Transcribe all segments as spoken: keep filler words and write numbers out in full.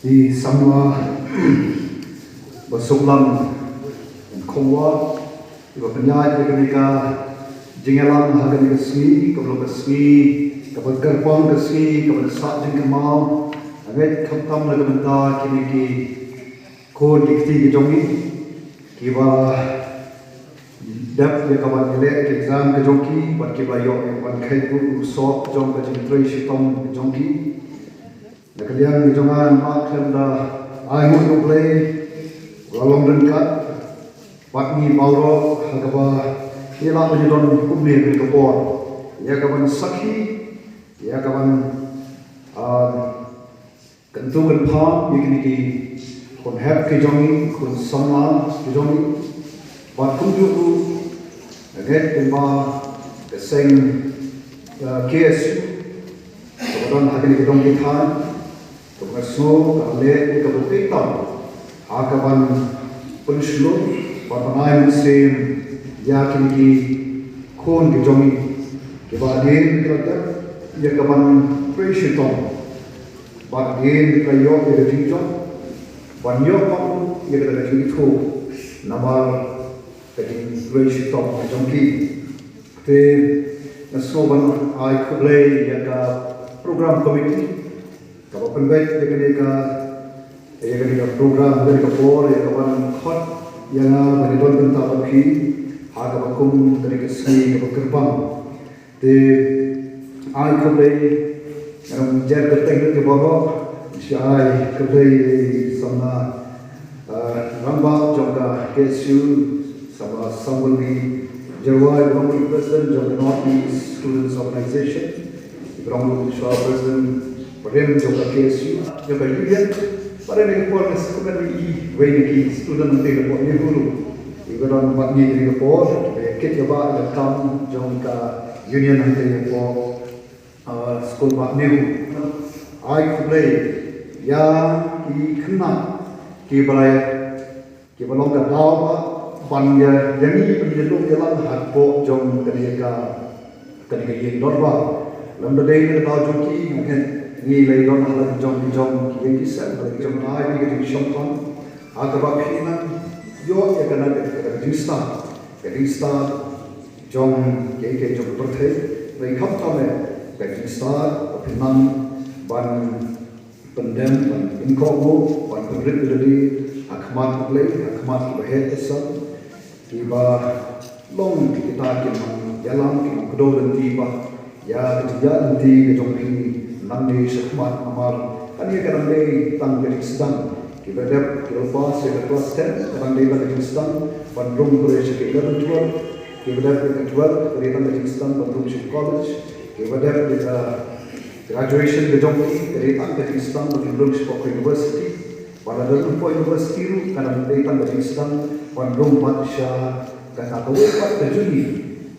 Ki samla ba suk lang, khongwa, iba pynïaid ïa kane ka jingïalang ha kane ka sngi, kaba long ka sngi kaba kyrpang, ka sngi kaba sah jingkynmaw. Nga ngeit khamtam na ka bynta kine ki khun ki kti ki jong ngi kiba dep ïa ka ban leh ka exam ka jong ki, bad kiba ïoh ïa ka ban kheit buh u soh jong ka jingtrei shitom ka jong ki. Na ka liang ka jong nga, nga khlem da ai nguh ïa U Blei uba long ryngkat bad ngi baroh ha kaba ngi lah ban ïadon kumne ha kane ka por ïa ka ban sakhi, ïa ka ban, um, kyntu kynpham ïa kine ki khun hep ki jong ngi, khun samla ki jong ngi. Bad kumjuh ruh, nga ngeit kumba ka seng, uh, K S U kaba don ha kane ka dong ki thaiñ, kaba nga sngew ka leh ïa kaba tei tam ha ka ban pynshlur bad ban ai mynsiem ïa kine ki khun ki jong ngi kiba hadien ki la dep ïa ka ban trei shitom. Bad hadien ki la ïoh ïa ka jingjop ban ïoh pat ïa ka jingithuh namar ka jingtrei shitom ka jong ki. Te nga sngew ban ai khublei ïa ka program committee kaba pynbeit ïa kane ka, ïa kane ka program, ïa kane ka por, ïa ka ban khot ïa nga ban ïadon bynta bad phi ha kaba kum kane ka sngi kaba kyrpang. Te ai khublei, em, jer kyrteng ki baroh, shi ai khublei ïa i samla, eh, rangbah jong ka K S U, samla Samwelly Jyrwa, i ba long ruh president jong ka North East Students Organization, i ba long ruh shuwa president barim jong ka K S U, jong ka union. Bad ha kane ka por nga sngewkmen ruh ïa iwei na ki student hangtei napoh NEHU ruh iba don bad ngi ha kane ka por, kiba ïa kit ïa ba ïa ka kam jong ka union hangtei napoh, ah, skul bah NEHU. Ai khublei ïa ki khynnah kiba la, kiba long ka daw ba ban ïa, ïa ngi ban ïalum ïalang hapoh jong kane ka, kane ka ïing dorbar. Lymda dei na ka daw jong ki, nga ngeit ngi la ïadon ha la ki jong ki jong ki ïing ki sem, ha la ki jong ki, ha ki jong ki jingshongthait. Ha kaba phi nang ïoh ïa kane ka, ka jingstad, ka jingstad jong kiei kiei jong ka pyrthei. Ba khamtam eh ka jingstad ba phi nang ban pyndem, ban pynkohnguh, ban pynrit ïa lade ha khmat U Blei, ha khmat kiba heh ki san, kiba long kita ki nongïalam, ki nongkdew lynti ba ïa ka jingïaid lynti ka jong phi nangne shakhmat, namar kane ka dang dei tang ka jingsdang. Kiba dep, kiba pass ïa ka class ten, ka dang dei tang ka jingsdang ban rung kawei sha ka eleven twelve. Kiba dep ïa ka twelve, ka dei tang ka jingsdang ban rung sha ka college. Kiba dep ïa ka graduation ka jong ki, ka dei tang ka jingsdang ban rung sha ka university. Bad lada rung sha ka university ruh, ka dang dei tang ka jingsdang ban rung pat sha kata kawei pat ka jong ngi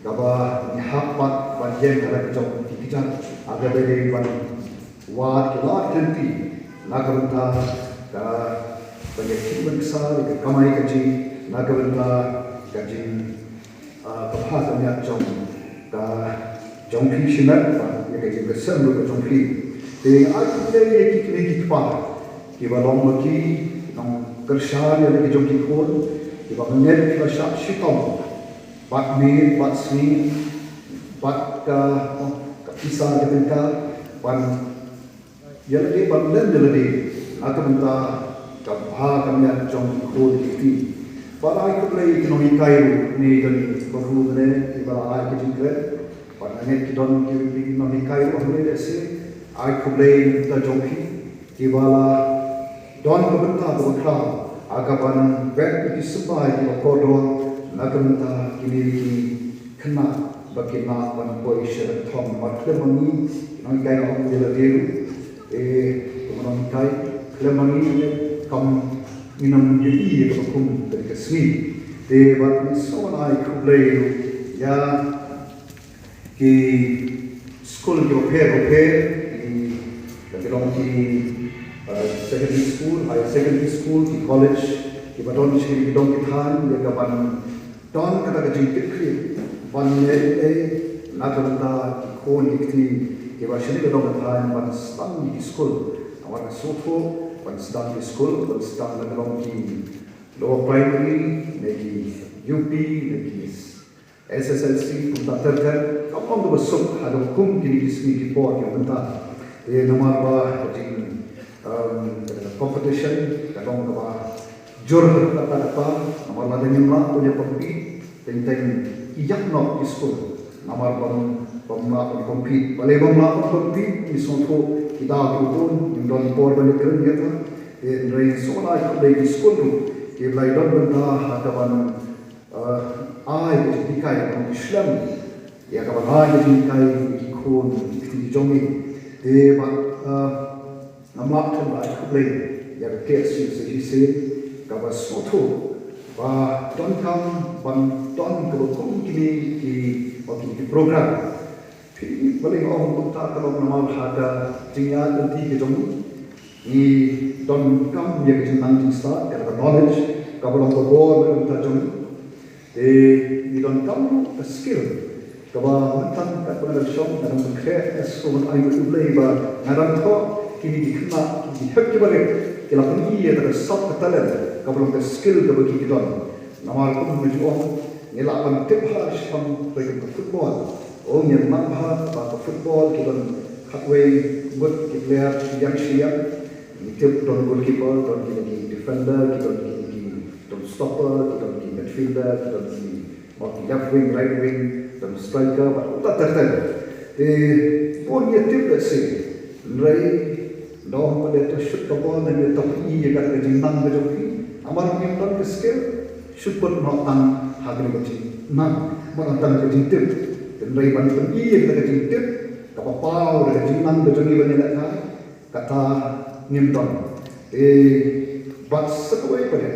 kaba ngi hap pat ban ïeng ha la ka jong ki kjat, ha kaba dei ban wad ki lad ki lynti na ka bynta ka, ban ïa ki ban ksar ïa ka kamai kajih, na ka bynta ka jing, ah, ka bha ka miat jong ka, jong phi shimet, bad ïa ka jingkyrshan ruh ka jong phi. Te ai khublei ïa ki kmie ki kpa kiba long ma ki nongkyrshan ïa la ki jong ki khun, kiba mynmiet ki la shah shitom bad miet bad sngi, bad ka, ka pisa ka tyngka, ban ïa lade, ban lem ïa lade na ka bynta ka bha ka miat jong ki khun ki kti. Bad ai khublei ïa ki nonghikai ruh, ne kane ka ruh ne kiba la ai ka jingkren. Bad nga ngeit ki don ki, ki nonghikai ruh hangne, lehse ai khublei na ka bynta jong phi kiba la don ka bynta kaba khraw ha ka ban bet ïa ki symbai kiba kordor na ka bynta kine ki khynnah ba kin lah ban poi sha ka thong. Bad khlem ma ngi, ki nonghikai, nga ong ïa lade ruh, eh, ki nonghikai, khlem ma ngi, kam ngin ym ïohi ïa kaba kum kane ka sngi. Te bad ngi sngewbha ai khublei ruh ïa ki skul kiba pher bapher, ki, ki long ki, eh, secondary school, higher secondary school, ki college, kiba don sha ki dong ki thaiñ, ïa ka ban don kata ka jingkitkhlieh ban leh ei ei na ka bynta ki khun ki kti kiba shane ka dong ka thaiñ ban sdang ïa ki skul. Namar nga sngewthuh ban sdang ki skul, ban sdang na ka long ki lower primary, ne ki U P, ne ki S S L C, kumta ter ter, ka long kaba suk ha kaba kum kine ki sngi ki por ki mynta. Te namar ba ka jing, um, competition ka long kaba jur katta katta, namar lada ngim lah ban ïa compete, teng teng ki ïap noh ki skul namar bym, bym lah ban compete. Balei bym lah ban compete? Ngi sngewthuh ki daw ki bun, ngim don por ban ïa kren ïa kata. Te hynrei sngewbha ai khublei ki skul ruh kiba la ïadon bynta ha kaban, eh, ai ka jinghikai, ban shlem ïa kaban ai ka jinghikai ki khun ki kti jong ngi. Te bad, eh, ngam lah tang ba ai khublei ïa ka K S U C D C kaba sngewthuh ba donkam ban don kaba kum kine ki, ba kine ki program. Phi, balei nga ong kumta? Ka long namar ha ka jingïaid lynti ka jong ngi, ngi donkam ïa ka jingnang jingstad, ka knowledge kaba long ka bor na ka bynta jong ngi. Te ngi donkam ruh ka skill kaba mynta katba nga dang shong, nga dang pynkhreh, nga sngewbha ai nguh ïa U Blei ba nga dang thoh kine ki khynnah, ki hep ki barit, ki la pyni ïa ka sap ka talent kaba long ka skill kaba ki, ki don. Namar kum nga ju ong, ngi lah ban tip ha shaphang ka football. O, ngi ïa man bha ba ka football ki don khatwei ngut ki player, ki ïeng shi ïeng. Ngi tip don goalkeeper, don kine ki defender, ki don kine ki, don stopper, ki don ki midfielder, ki don ki, oh, ki left wing, right wing, don striker, bad kumta ter ter. Te bun ngi tip lehse. Hynrei ym pat dei to shoot ka ball, ne to pyni ïa ka jingnang ka jong phi. Namar ngim don ka skill, shoot ball noh tang ha kane ka jingnang, bad noh tang ka jingtip. Hynrei ban pyni ïa ka jingtip kaba paw da ka jingnang ka jong ngi ban ïalehkai, kata ngim don. Te bad sa kawei pat,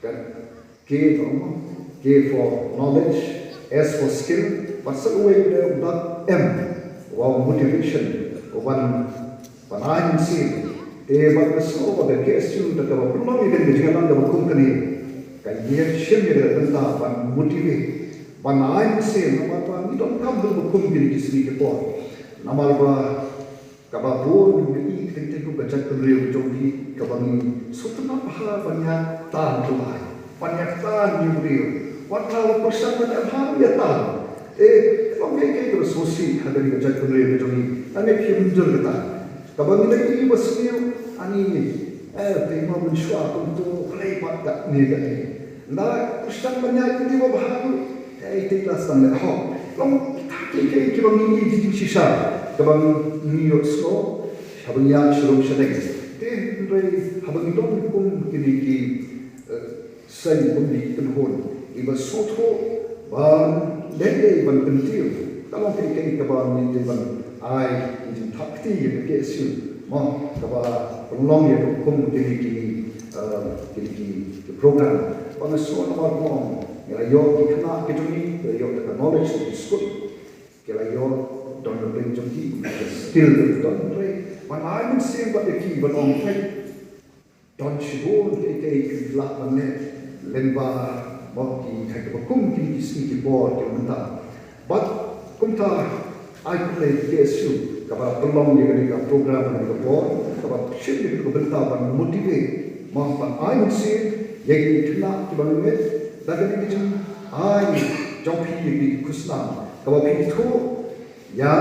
kan, K for, K for knowledge, S for skill, bad sa kawei pat, bad M, wow, motivation, wow, ban, ban ai mynsiem. Te bad ka sngewbha ka K S U da kaba pynlong ïa kane ka jingïalang kaba kum kane, ka ïa shim ïa ka da bynta ban motivate, ban ai mynsiem, namar ba ngi donkam kaba kum kine ki sngi ki por. Namar ba kaba bun ngi i teng teng kum ka jaitbynriew ka jong ngi, kaba ngi sngewtynnat bha ban ïa tan, ban ïa tan ïa u briew. Wat la u pyrshang ban ïa bha ïa tan. Te ka long kaei kaei kaba sngewsih ha kane ka jaitbynriew ka jong ngi. Tang ïa phi mynjur kata. Kaba ngi la i ba sniew, ani, eh, te ma mynshuwa kumto, balei pat katne katne. Nda pyrshang ban ïaid lynti ba bha ruh, hei, te la sdang leh hok. Long kita kiei kiei kiba ngi ïohi jingshisha, kaba ngi ïohsngew haba ngi ïaid sharum shadien. Te hynrei haba ngi don kum kine ki, eh, seng kum kine ki kynhun kiba sngewthuh ban leh leh ban kyntiew, ka long kaei kaei kaba ngi dei ban ai ka jingthap kti ïa ka K S U, mo, kaba pynlong ïa ka kum kine ki, eh, kine ki, ki program. Ba nga sngew namar ba ngi la ïoh ki khynnah ki jong ngi, ki la ïoh da ka knowledge na ki skul, ki la ïoh don ka bynta jong ki, ka skill ka don, hynrei ban ai mynsiem bad ïa ki ban ong, hei, don shibun kiei kiei ki lah ban leh lyngba, mo, ki, ha kaba kum kine ki sngi ki por ki mynta. Bad kumta ai khublei ïa ka K S U kaba la pynlong ïa kane ka program ha kane ka por, kaba shim ïa kane ka bynta ban motivate, mo, ban ai mynsiem ïa ki khynnah kiba ngeit da kane ka jingai jong phi ïa ki khusnam, kaba phi ithuh ïa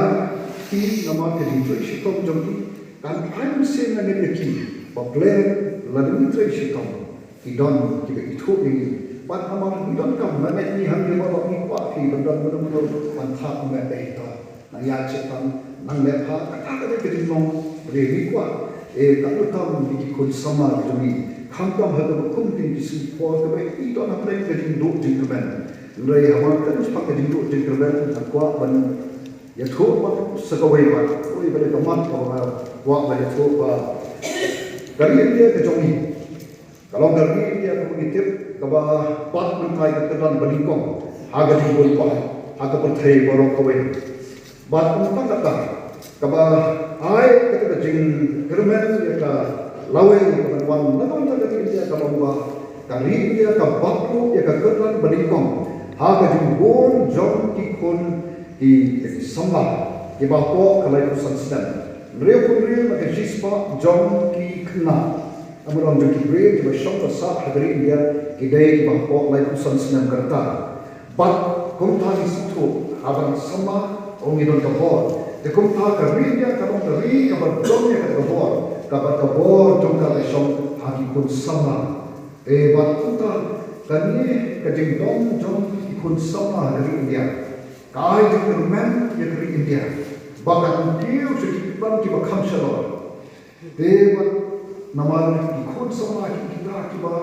ki namar ka jingtrei shitom jong ki kan ai mynsiem na ngi ïa ki ba pleng lada ngi trei shitom ki don kiba ithuh ïa ngi. Bad namar ngi donkam, nga ngeit ngi hangne baroh ngi kwah phi ban don mano mano ban thap, nga ngeit, eh, to nang ïaid shitom, nang leh bha, kata ka dei ka jinglong ba ngi kwah. Eh, katno tam ïa ki khun samla ki jong ngi, khamtam ha kaba kum kine ki sngi ki por kaba i don hapdeng ka jingduh jingkyrmen. Hynrei haba kren shaphang ka jingduh jingkyrmen, nga kwah ban ïathuh pat sa kawei pat, kawei pat ka mat kaba nga kwah ban ïathuh ba ka ri India ka jong ngi ka long ka ri India kaba ngi tip kaba bat mynta ïa ka kyrdan banyngkong ha ka jingbun bai ha ka pyrthei baroh kawei. Bad kumta kata kaba ai kata ka jingkyrmen ïa ka lawei kaba wan na ka bynta ka ri India ka long ba ka ri India ka bat ruh ïa ka kyrdan banyngkong ha ka jingbun jong ki khun ki, ki samla kiba hapoh ka laiphew san snem. Hynriewphew hynriew na ka shispah jong ki khynnah Namar ong jong ki briew kiba shong ba sah ha ka ri India ki dei kiba hapoh laiphew san snem ka rta. Bad kumta ngi sngewthuh haba ngi samla ong ngi don ka bor. Te kumta ka ri India ka long ka ri kaba don ïa ka bor, kaba ka bor jong ka ka shong ha ki khun samla. Te bad kumta kane ka jingdon jong ki khun samla ha ka ri India ka ai jingkyrmen ïa ka ri India ba kan kiew sha ki plan kiba kham shalor. Te bad namar ki khun samla ki kita kiba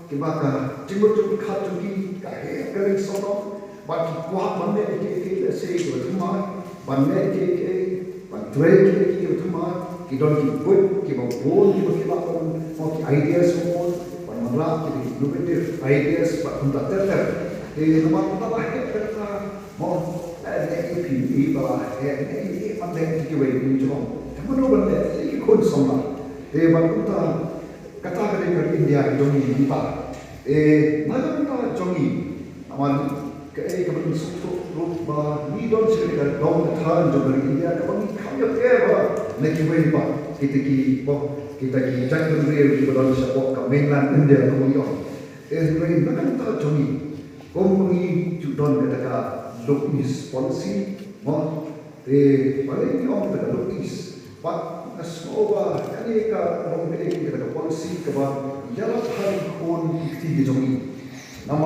kiba ka jingmut jingpyrkhat jong ki ka heh ka ring sawdong bad ki kwah ban leh kiei kiei lehse kiba thymmai, ban leh kiei kiei, ban trei kiei kiei kiba thymmai, ki don ki buit kiba bun kiba ki lah ban, mo, ki ideas bun ban wanrah ki innovative ideas bad kumta ter ter. Te namar kumta ba heh ka rta, mo, eh, ne i phi i ba la heh ne i i ban leh ki kiwei ki jong. Te mano ban leh ki khun samla. Te bad kumta kata ka dei ka ri India ka jong ngi mynta. Te na ka bynta jong ngi, namar kaei kaba ngi sngewthuh ruh ba ngi don sha ka dong ka thaiñ jong ka ri India kaba ngi kham ïapher ba na kiwei pat kita ki, ba kita ki jaitbynriew kiba don shapoh ka mainland India kumba ngi ong. Te hynrei na ka bynta jong ngi kum ngi ju don kata ka Look East policy, mo. Te balei ngi ong kata ka Look East? Bad nga sngew ba kane ka long kaei kata ka policy kaba ïalap ha ki khun ki kti ki jong ngi.